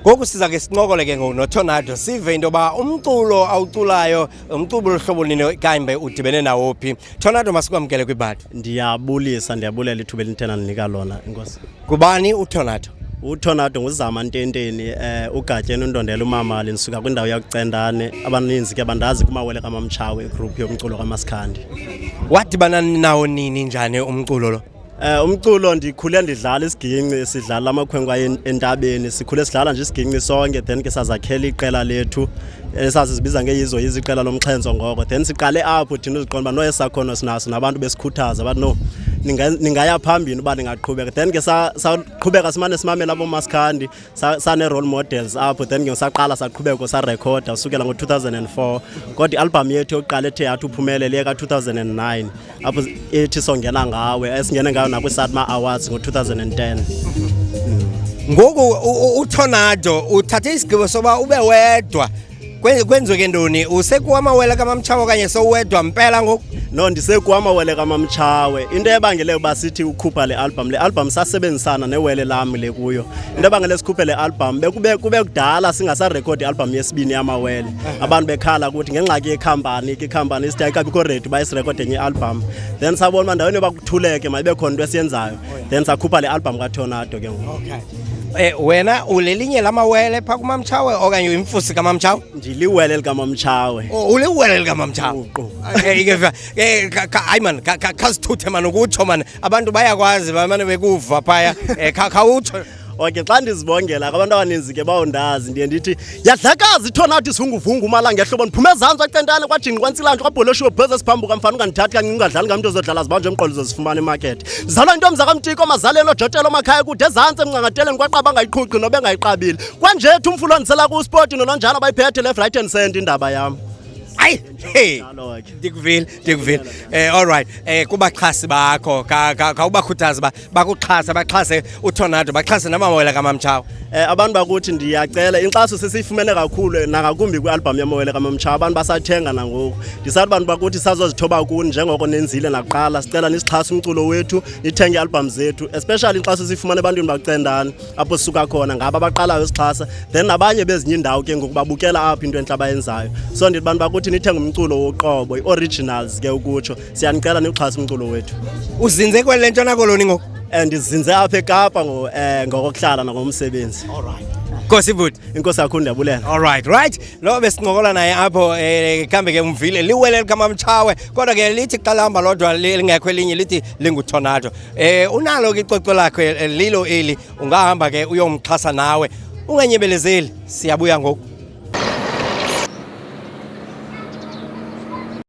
Ngoku siza ke sincokole ke ngoku noTornado, sive into yoba umculo awuculayo umculo lohlobo nini, kambe udibene nawo phi. Tornado, masikwamkele kwibhadi. Ndiyabulisa, ndiyabulela ithuba elithe nandinika lona, inkosi. Ngubani uTornado? UTornado nguzama Ntenteni, uGatyeni uNdondela umamali, ndisuka kwindawo yakuCentane. Abaninzi ke bandazi kumawele kaMamtshawe, igroup yomculo kaMasikhandi. Wadibana nawo nini, njani umculo lo? Umculo ndikhule ndidlala isiginci, sidlala amakhwenkwe aye entabeni, sikhule sidlala nje isiginci sonke, then ke sazakhela iqela lethu esasizibiza ngeyizo yizo, iqela lomxhenzo ngoko. Then siqale apho thina uziqonda uba no, esakhono sinaso, nabantu besikhuthaza bathi no, ningaya phambili uba ningaqhubeka. Then ke saqhubeka simane simamela aboMasikhandi, sane-role models apho. Then ke saqala saqhubeka sarekhoda usukela ngo-2004, kodwa i-album yethu yokuqala ethe yathi uphumelele yeka-2009, apho ethi Songena Ngawe, esingene ngayo nakwi-SATMA Awards ngo-2010. Ngoku uTornado uthathe isigqibo soba ube wedwa. Kwenzeke ntoni? Usekuwamawele kaMamtshawe okanye sowuwedwa mpela ngoku? No, ndisekuwamawele kaMamtshawe. Into ebangele uba sithi ukhupha le album, le album sasebenzisana newele lam le kuyo. Into ebangele sikhuphe le album, bekube kube kudala singasarekhodi i-album yesibini yamawele, abantu bekhala ukuthi ngengxaki yekhampani ke, ikhampani isithi ayikabikho ready uba isirekhode enye i-album. Then sabona uba ndaweni yoba kuthuleke, mayibe khona into esiyenzayo. Then sakhupha le album kaTornado ke ngoku. Okay. Wena ulelinye lamawele phaa kuMamtshawe okanye uyimfusi kaMamtshawe? Ndiliwele likaMamtshawe. Oh, uliwele likaMamtshawe. Uqu. Hayi man, khazithuthe man ukutsho man, abantu bayakwazi, bamane bekuva phaya. Khawutsho. Okay, xa ndizibongela abantu abaninzi ke bawundazi, ndiye ndithi yadlakaza iTornado, isivunguvungu umalanga ehlobo, ndiphume ezantsi kwaCentane, kwaJinqi, kwaNtsilantlo, kwaBholoshiwe, bheze siphambuka. Mfana, ungandithathi kancinci, ungadlali ngamntu ozodlala zibanjwe emqolo, uzozifumana emakethi. Zalwa intombi zakaMtiko, amazaleni oJotelo, omakhaya kude ezantsi emncangateleni, kwaqaba angayiqhuqhi nobe engayiqabile kwanjethu umfulo ndisela kuspoti nolonjalo bayiphethe left, right and center indaba yam. Hayi, hey. Njalo ke. Ndikuvile, ndikuvile. All right, kubaxhasi bakho, khawubakhuthaze uba bakuxhase, baxhase uTornado, baxhase namawele kaMamtshawe. Abantu bakuthi, ndiyacela inkxaso, sesiyifumene kakhulu nangakumbi kwi-album yamawele kaMamtshawe, abantu basathenga nangoku. Ndisathi bantu bakuthi sazozithoba kuni njengoko nenzile nakuqala, sicela nisixhase umculo wethu, nithenge ii-album zethu, especially inkxaso siyifumane ebantwini bakuCentane apho sisuka khona, ngabo abaqalayo sixhasa, then nabanye bezinye iindawo ke ngoku babukela apho into entle abayenzayo. So ndithi bantu bakuthi nithenge umculo woqobo, i-originals ke ukutsho. Siyanicela niwuxhase umculo wethu. Uzinze kwele Ntshona Koloni ngoku? Ndizinze apha eKapa ngokokuhlala nangomsebenzi. Nkosi bhuti. Inkosi kakhulu, ndiyabulela. All right, right. Lo besincokola naye apho, kambe ke umvile, liwele likaMamtshawe, kodwa ke lithi xa lihamba lodwa lingekho elinye lithi linguTornado. Unalo ke icwecwe lakhe, lilo eli, ungahamba ke uyomxhasa nawe. Unganyebelezeli, siyabuya ngoku.